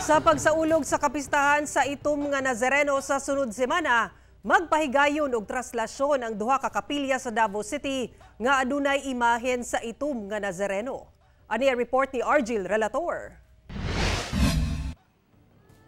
Sa pagsaulog sa kapistahan sa Itom nga Nazareno sa sunod semana, magpahigayon og traslasyon ang duha ka kapilya sa Davao City nga adunay imahen sa Itom nga Nazareno. Ani ang report ni Argil Relator.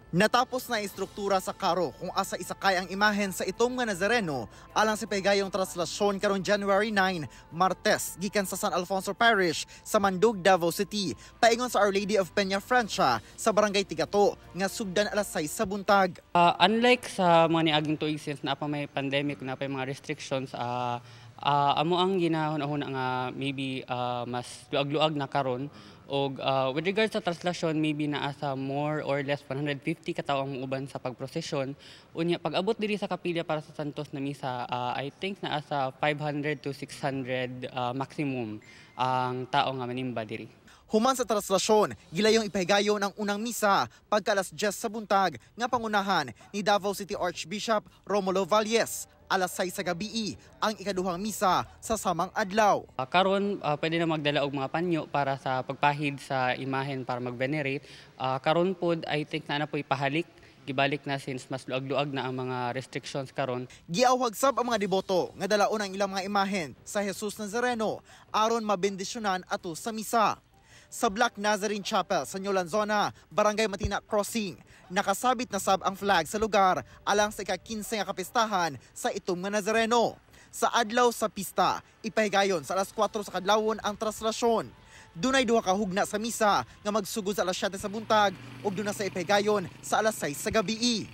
Natapos na istruktura sa karo kung asa isakay ang imahen sa Itom nga Nazareno alang sa pahigayong traslasyon karong January 9, Martes, gikan sa San Alfonso Parish sa Mandug, Davao City, paingon sa Our Lady of Peña Francia sa Barangay Tigato nga sugdan alas 6 sa buntag. Unlike sa mga niaging tuig, since naa pa may pandemic, naa pa may mga restrictions, amo ang ginahuna-huna nga maybe mas luag-luag na karon. Og with regards sa traslasyon, maybe naa sa more or less 150 ka tawo ang uban sa pagprosesyon. Unya pag abot diri sa kapilya para sa Santos na misa, I think naa sa 500 to 600 maximum ang tao nga manimba diri. Human sa traslasyon, gilayong ipahigayon ang unang misa pagka alas 10 sa buntag nga pangunahan ni Davao City Archbishop Romulo Valles. Alas 6 sa gabi ang ikaduhang misa sa samang adlaw. Karon pwede na magdala og mga panyo para sa pagpahid sa imahen para mag-venerate. Karon pod, I think na na po'y pahalik, gibalik na since mas luag-luag na ang mga restrictions karon. Giawhag sab ang mga deboto nga dalaon ang ilang mga imahen sa Jesus Nazareno aron mabendisyonan ato sa misa. Sa Black Nazarene Chapel sa New Lanzona, Barangay Matina Crossing, nakasabit na sab ang flag sa lugar alang sa ika-15 nga kapistahan sa Itom nga Nazareno. Sa adlaw sa pista, ipahigayon sa alas 4 sa kadlawon ang traslasyon. Dunay duha ka hugna sa misa nga magsugod sa alas 7 sa buntag ug duna sa ipahigayon sa alas 6 sa gabi.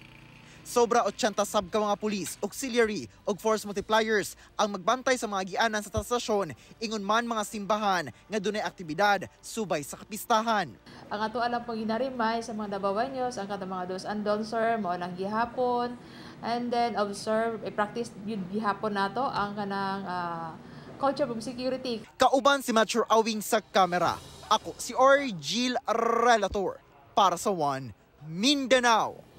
Sobra 80 sab ka mga pulis, auxiliary ug force multipliers ang magbantay sa mga gianan sa traslasyon, ingon man mga simbahan nga dunay aktibidad subay sa kapistahan. Ang ato alang pong ginarimay sa mga Dabawenyos, ang katong mga do's and don'ts, sir, mao lang gihapon. And then observe, i-practice yun gihapon nato ang kanang culture of security. Kauban si Mature Awing sa kamera. Ako si Argil Relator para sa One Mindanao.